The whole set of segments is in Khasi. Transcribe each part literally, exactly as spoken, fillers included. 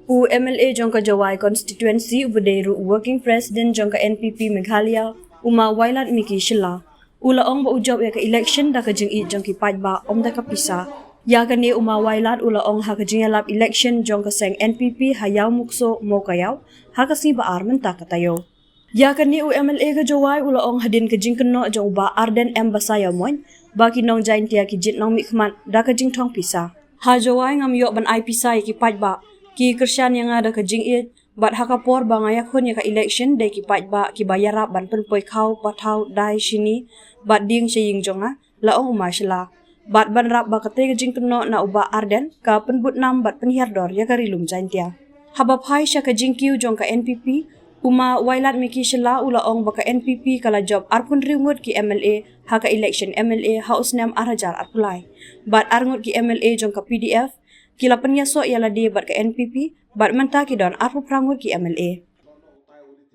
U M L A jong ka Jowai constituency uba dei ruh u working president jong ka N P P Meghalaya, u ma Wailadmiki Shylla, u la ong ba u jop ïa ka election da ka jingïeit jong ki paidbah, ym da ka pisa. Ïa kane u ma Wailad u la ong ha ka jingïalap election jong ka seng N P P ha Ïawmuksoh, Mowkaiaw, ha ka sngi ba ar mynta ka taïew. Ïa kane u M L A ka Jowai u la ong hadien ka jingkynnoh jong u Bah Ardent M Basaiawmoit ba ki nong Jaintia ki jied nongmihkhmat da ka jingthong pisa. Ha Jowai ngam ïoh ban ai pisa ïa ki paidbah, ki kyrshan ïa nga da ka jingïeit, bad ha ka por ba nga ïakhun ïa ka election dei ki paidbah kiba ïarap ban pynpoi khaw, pathaw, dai, shini bad dieng sha ïing jong nga, la ong u ma Shylla. Bad ban rap ba katei ka jingkynnoh na u Bah Ardent ka pynbud nam bad pynhiar dor ïa ka Ri Lum Jaintia. Haba phai sha ka jingkiew jong ka N P P, u ma Wailadmiki Shylla u la ong ba ka N P P ka la jop arphew hynriew ngut ki M L A ha ka election M L A ha u snem ar hajar arphew lai. Bad ar ngut ki M L A jong ka P D F ki la pynïasoh ïa lade bad ka N P P, bad mynta ki don arphew phra ngut ki M L A.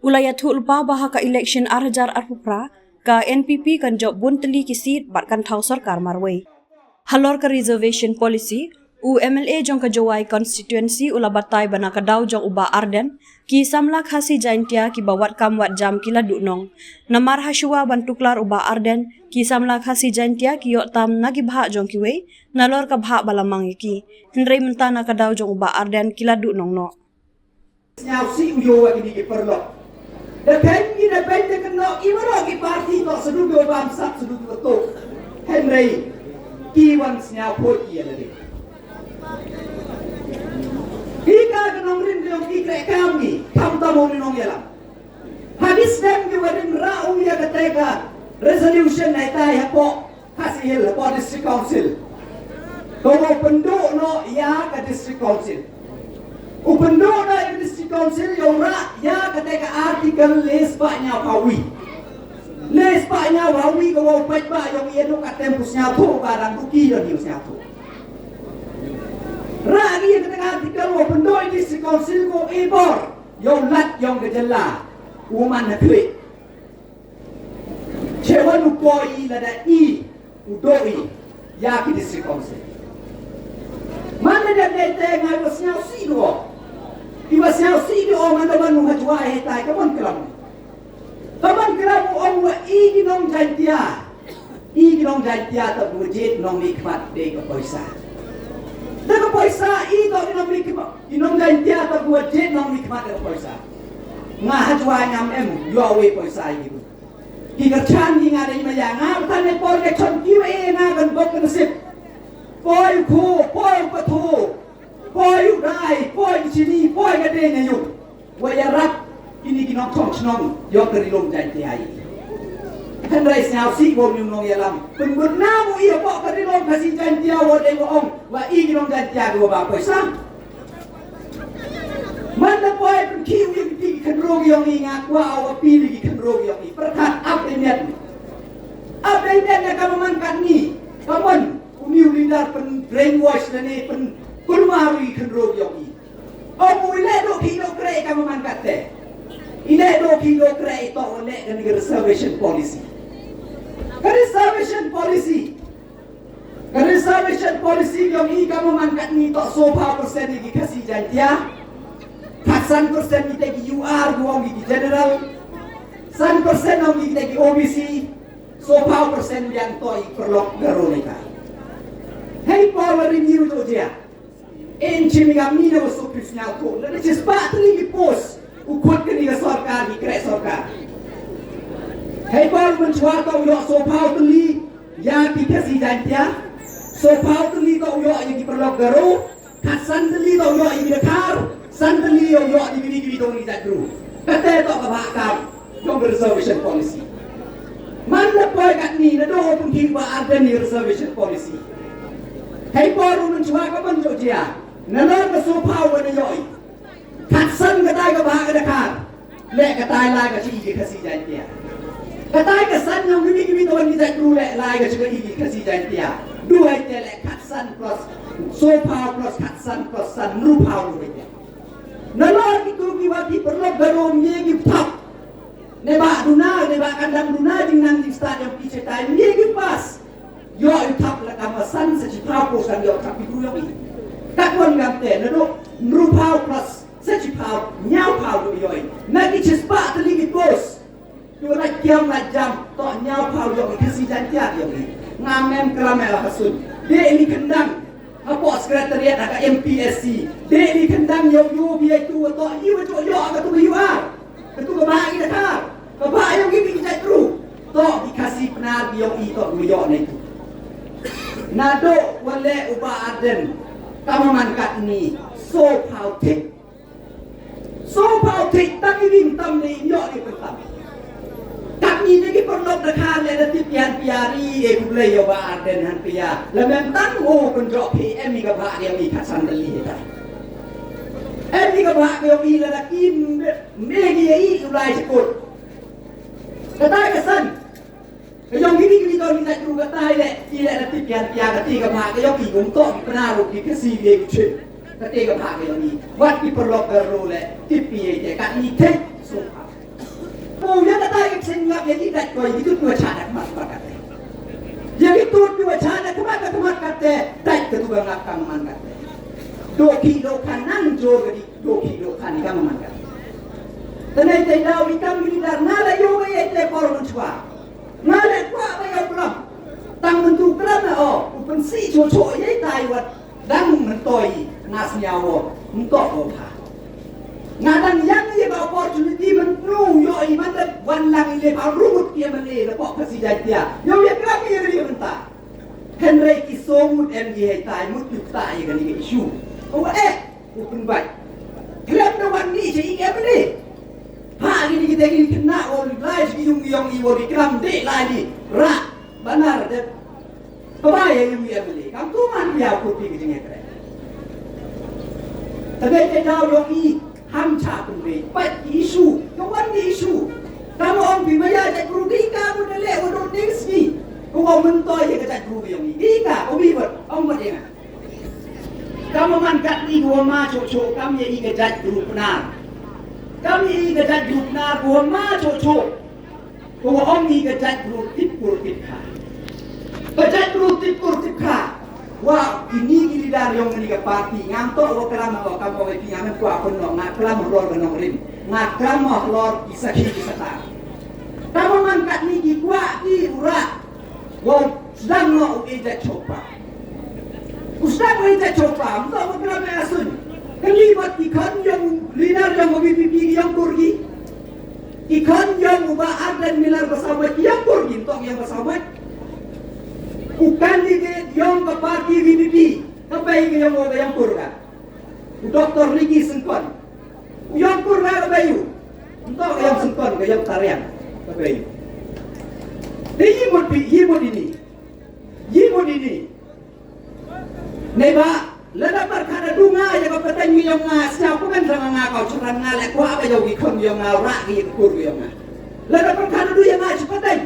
U la ïathuh lypa ba ha ka election ar hajar arphew phra, ka N P P kan jop bun tylli ki seat bad kan thaw sorkar marwei. Halor ka reservation policy, u M L A jong ka Jowai constituency u la batai ba na ka daw jong u Bah Ardent, ki samla Khasi Jaintia kiba wad kam wad jam ki la duhnong. Namar ha shuwa ban tuklar u Bah Ardent, ki samla Khasi Jaintia ki ïoh tam na ki bhah jong kiwei, nalor ka bhah ba la mang ïa ki. Hynrei mynta na ka daw jong u Bah Ardent ki la duhnong noh. Sñiawsih u ïoh wa kini ki paralok. Da pynki da pynki da kynnoh i waroh ki parti toh sa du ki wa bamsap sa du ki wa tuk. Hynrei ki wan sñiawphoh ki ïa lade. Ki ka ka nongrim ka yong ki kreh kam ni, khamtam u nongïalam. Hadien snem ki wa rim rah u ïa kata ka resolution na itai hapoh Khasi Hills, hapoh District Council. Ka wa pynduh noh ïa ka District Council. U pynduh noh ïa ka District Council ïa u rah ïa kata ka article le spah hynñiaw phaw wi. Le spah hynñiaw phaw wi ka wa u paidbah yong i ïa duh ka tem u sñiawthuh ba dang duh ki don ïa u sñiawthuh. Rah ïa kata ka article wa pynduh ïa ka District Council ko i bor ïa u lat yong ka jylla u man ha khlieh. Che wan u poi i lada i u duh i ïa ki District Council. Man la dep dei te ngai wa sñiawsih duh. I wa sñiawsih duh man la wan u ha Jowai he tai ka man klam. Ka man klam u ong wa i ki nong Jaintia. I ki nong Jaintia ta bu jied nongmihkhmat dei ka poisa. Da ka poisa i to ki nongmihkhmat. I nong Jaintia ta bu jied nongmihkhmat da ka poisa. Nga ha Jowai ngam em ïoh wei poisa i ki bu. Ki kyrchan ki nga dei ma ïa nga, ba tang ne por election ki wa e nga kan bok kan sip. Poi u kho, poi u pathu, poi u dai, poi ki chini, poi ka dei na yu. Wa ïarap kini ki nongchong chnong ïoh ka Ri Lum Jaintia i. Hynrei sñiawsih wa u nongïalam. Pynbud nam u ïa pok ka Ri Lum Khasi Jaintia wa dei wa ong wa i ki nong Jaintia ki wa ba poisa. Man da poi pynkhih u ïa ki khynroo ki yong i nga kwah u appeal ïa ki khynroo ki yong i. Pyrkhat ap dei miat. Ap dei miat ïa ka man katni. Ka man u new leader pyn brainwash lane pynkulmar ïa ki khynroo ki yong i. Ong u i leh duh ki duh kreh ka man katte. I leh duh ki duh kreh i toh u leh kani ka reservation policy. Ka reservation policy. Ka reservation policy yong i ka man katni toh sawphaw percent ïa ki Khasi Jaintia. Khatsan percent ïa ki U R ki ong ki general. San percent ong ïa ki O B C. Sawphaw percent ïa toh i paralok Garo ne ka. Hei por wa renew to jia. En chim i gam ni na wa suk pis nya to. Na chis ba tli ki post. U khut kani ka sorkar, ki kreh sorkar. Hei por mynchwa to u ïoh sawphaw tylli ïa ki Khasi Jaintia. Sawphaw tylli to u ïoh ïa ki paralok Garo. Khatsan tylli to u ïoh ïa ki Dkhar. San tylli u ïoh ïa ki, ïa ki, ïa ki Dong, ïa ki Jatbru. Kata to ka bhah kam jong ka reservation policy. Man la poi katni naduh u pynkhih Bah Ardent ïa ka reservation policy. Hei por u mynchwa ka ban jia. Nalor ka sawphaw wa na ïoh i. Khatsan katai ka bhah ka Dkhar. Leh katai lai ka shi i ki Khasi Jaintia. Katai ka san yong ki mi ki mi to wan ki Jatbru leh lai ka shi ka i ki Khasi Jaintia. Duwai te leh khatsan plus sawphaw plus khatsan plus san hynriewphaw duwai te. Nalor kitu ki wa ki paralok Garo ym ye ki thap. Ne ba duna, ne ba kan dang duna jingnang jingstad yong ki chetai ym ye ki pass. Ïoh i thap la kam san sa chiphaw ko san ïoh thap ki tu yong i. Kat wan gam te naduh Hynriewphew plus sa shiphew, hynñiewphew ruh ïoh i. Na ki shispah tylli ki post. Ki wa lait kiam lait jam, toh hynñiewphew ïoh i, Khasi Jaiñtia ïoh i. Nga mem klam ïa la ka suiñ. Dei li khyndang hapoh secretariat ha ka M P S C. Dei li khyndang ïoh ïoh bieit tu wa toh i wa ïoh ïoh ka tu wa ïoh ar. Katu ka bha ïa ki Dkhar, ka bha ïa ki, ki jait bru. Toh ki Khasi Pnar ki ïong i toh ki ïoh na itu. Naduh wa leh u Bah Ardent, ka maman katni, sawphew thik. Sawphew thik, tang i bym tam ne ïoh ne pyntam. Katni ne ki paralok Dkhar leh da tip ïa phi ïa ri, e khublei ïa u Bah Ardent han phi ïa. La mem tang u pynjop phi em i ka bha ïa mi khatsan tylli ïa ta. Em i ka bha ïa mi la da kim. Me ngi ïa i u lai shakut. Katai ka san. Ka ïong kini kini ton kita kru katai le. Ki le na tip ïa ïa kati ka bha ka ïong ki gum to ki pynaro ki Khasi le ki chim. Kati ka bha ka ïong ki. Wat ki paralok ka ro le. Tip ïa ïa ka ni te. So. Ko ïa katai ka seng ngap ïa ki dait koi ki tut ko cha dak mat mat kate. Ïa ki tut ko cha dak mat mat kate. Dait ka tu ka ngap ka man kate. Do ki do kan nang jor ka di. Duk hi duk khan i kam man ka. Tane te daw i kam i dar nga la yo ba ye te por mun chwa. Nga le kwa ba yo pram. Tang mun tu pram na o. U pynsi cho cho ye tai wat. Dang mun toi nga snya wo. Mun to ko pha. Nga dang yang ye ba opportunity mun nu yo i man da wan lang i le ba rumut ye man le le ko ka si jai tia. Yo ye pram ye ri mun ta. Hynrei ki song mut em ki hei tai mut ki tai ka ni ka issue. Ko eh. Ko pynbai. Khlem da wan ni che i em ni. Ha ni ki te ki kena o lai ki yung yong i o di kram de lai ni. Ra. Banar de. Ko ba ye yung em ni. Kam tu man ya ko pi ki jing e kre. Tabe te daw yong i. Ham cha pynbai. Pat ki issue. Ko wan ni issue. Kam ong pi maya jat gru ki ka ko de le o do things ni. Ko ong mun to ye ka jat gru yong i. Ki ka o mi wat. Ong wat ye nga. Kam man kat ni ko ma cho cho kam ye i ka jat group nar. Kam ye i ka jat group nar ko ma cho cho. Ko ong i ka jat group tip kur tip kha. Ka jat group tip kur tip kha. Wa kini ki leader yong ni ka party ngam to wa kram wa kam wa ki ngam kwa pun no nga kram lor ka nong rim. Nga kram lor ki sakhi ki sata. Kam man kat ni ki kwa ki ura. Wow, sdang noh u ejek chopa. U sdang u ejek chopa, mto u kra me asun. Kali bat ki khan yong leader yong V P P yong kurgi. Ki khan yong u ba Ardent Miller ba sawat yong kurgi, mto yong ba sawat. U candidate yong ka party V P P, ka pai ki yong u ba yong kurga. U Doctor Ricky Sengkon. U yong kurga ka pai u. Mto ka yong Sengkon, ka yong Tariang, ka pai u. Te yi mut pi, yi mut ini. Yi mut ini. Neba, lada pyrkhat da dunga ya ka pateng mi yong nga, siapa kan sama nga kau chakran nga le kwa ba yong ki khon yong nga, rak ki kur yong nga. Lada pyrkhat da du ya nga chi pateng.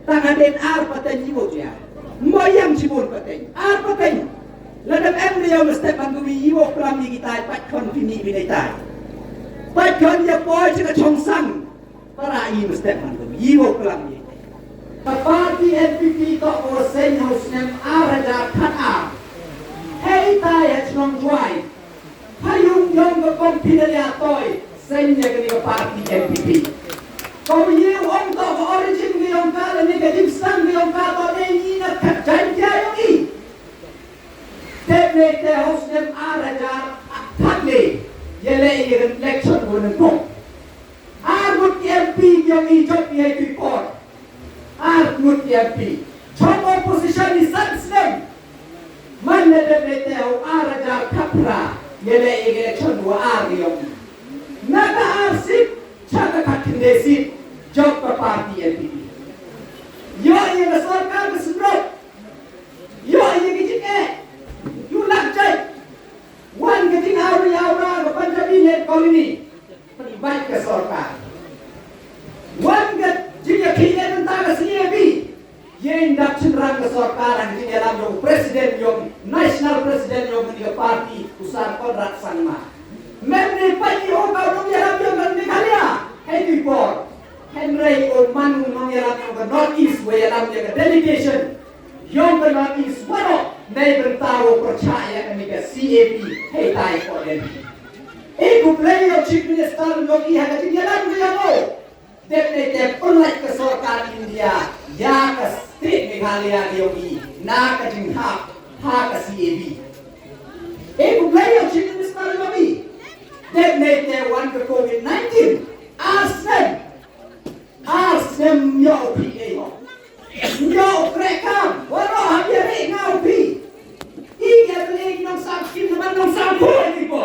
Tang aden ar pateng yi wo ya. Mo yang chi bun pateng. Ar pateng. Lada em de yong step ban kumi yi wo pram yi kitai pat khon pini bini tai. Pat khon ya poi chi ka chong sang. Para i mesti mantu, i wo klam i. Ka party N P P to ko seng ha u snem ar hajar khat ar. Hei tai ha chnong Jwai. Ha yung yong ka kong Pinalia toi, seng ya kani ka party N P P. Ko ye ong to ka origin ni yong ka, lani ka jingstang ni yong ka to ne ni na ka Jaiñtia yong i. Te ne te ha u snem ar hajar khat ne, ye le i election ko nang kong. Ar ngut ki M P ki ong i jop i hei tu i por. Ar ngut ki M P. Chong opposition i san snem. Man ne dep ne te u ar hajar khat phra. Ye le i election wa ar i ong i. Na ka ar seat, cha ka khat khyndai seat. Jop ka party N P P. Yo i ka sorkar ka sendrop. Yo i ka jingeh. Yu lak jai. Wan ka jing aru ya ura ka Punjabi led colony. Pynbait ka sorkar. Wan ka jingïakhih ïa mynta ka C A B. Ïa induction rang ka sorkar, rang jingïalam yong president yong, national president yong ka party, u Sir Conrad Sangma. Mem ne pait ïa u ka nongïalam yong ka Meghalaya. Hei tu i por. Hynrei u man u nongïalam yong ka North East, wa ïalam ïa ka delegation yong ka North East, waroh. Nei bynta u pyrshah ïa kane ka C A B hei tai ko den. E khublei ïa u Chief Minister Yogi ha ka jingïalam ka ïa ko. Dep nei te pynlait ka sorkar India ïa ka state Meghalaya ka Yogi na ka jinghap ha ka C A B. E khublei ïa u Chief Minister Yogi. Dep nei te wan ka covid nineteen. Ar snem. Ar snem ïoh u phi ei ho. Ïoh u kreh kam. Waroh ha ïa ri nga u phi. I ka ri nong sam kim na nong sam phu ei ko.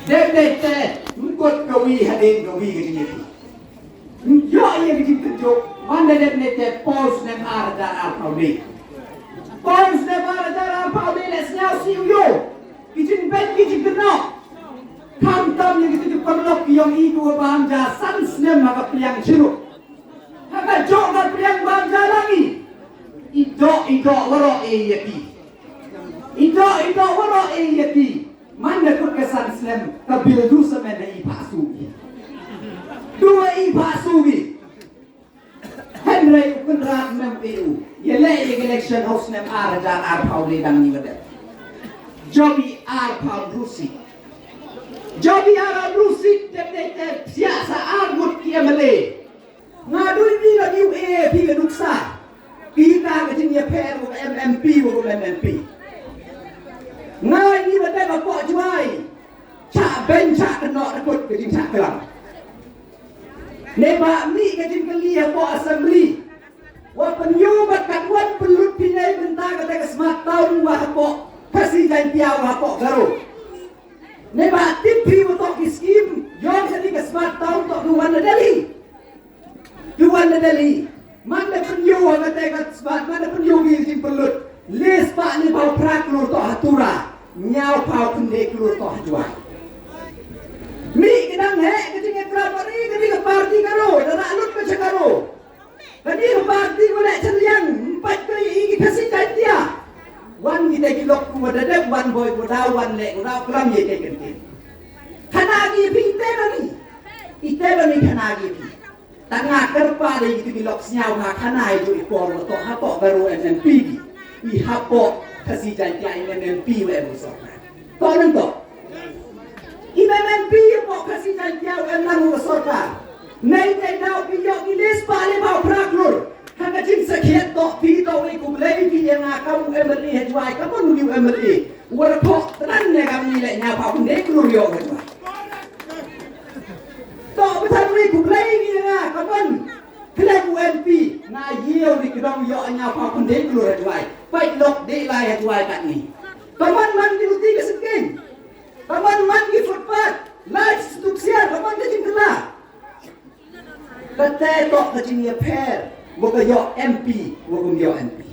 Dep dep te mkot ka wi hadien ka wi ka jingïapi. Ïoh ïa ka jingkynjop man da dep dep te pos nem ar hajar ar phaw dei. Pos nem ar hajar ar phaw dei le sñiaw si u yo. Ki jingbet ki jingkynnoh. Khamtam ïa ki jingkynnoh ki yong i ko bam ja san snem ha ka pliang chiro. Ha ka jong ka pliang bam ja lang i. I doh i doh waroh e ïa ki. I doh i doh waroh e ïa ki. Man da kut ka san snem ka bil du sa men da i pha su ki. Du i pha su ki. Hynrei u Kynrad mem pe u ïa leh ïa election ha u snem ar hajar ar phaw le dang ni wa dep. Jobi ar phaw rusi. Jobi ar phaw rusi dep dep dep siasa ar mut ki M L A. Nga dui mi la diu e phi ka nuksa. Phi ka ka jin ya pher wa M M P wa M M P. Nga ni wa dep wa pok juai. Cha ben cha ka nok da kut ka jin cha ka lang. Ne ba mi ka jin ka li ya pok assembly. Wa pen yu ba kat wan pen lut phi ne benta ka te ka smart town wa ha pok. Kasi jan pia wa ha pok Garo. Ne ba tip phi wa tok ki scheme. Yong ka ni ka smart town tok du wan na Delhi. Ki wan na Delhi. Man da pynïoh ha kata ka sbat, man da pynïoh ki jingpynlut. Le spah ne phaw phra klur to ha Tura. Ñiaw phaw khyndai klur to ha Jwai. Mi ki dang heh ki jingïakhlad bari ki dang ka party Garo, da rak lut ka cha Garo. Ka dang ka party ko leh chynliang, mpait ko i ki Khasi Jaiñtia. Wan ki te ki lok ku wa da dep wan boi ko da wan leh ko da klam ye te kyntin. Khana ki phi te da ni. I te da ni khana ki phi. Tang nga kyrpad ïa kito ki lok sñiaw nga khana ïa u i por wa toh ha toh Garo M M P ki. I ha toh Khasi Jaiñtia i M M P wa em u sorkar. Toh nang toh. I M M P i ha toh Khasi Jaiñtia wa em nang u sorkar. Nei te daw ki ïoh ki list pa le ba u phra klur. Ha ka jingshakhiat toh phi toh i khublei phi ïa nga kam u M L A ha Jwai kam u M L A. Wa toh tran ne kam ni le ñiaw phaw khyndai klur ïoh ha Jwai. Toh ba than ri khublei ni nga ka ban khlem u M P nga ïew ni kdong ïoh ñiaw phaw khyndai klur ha Jwai. Pait lok dei lai ha Jwai kat ni. Ka man man ki luti ka sengkeng. Ka man man ki footpath. Lai stuk siar ka man ka jingkylla. Ka te toh ka jingïapher wa ka ïoh M P wa kum ïoh M P.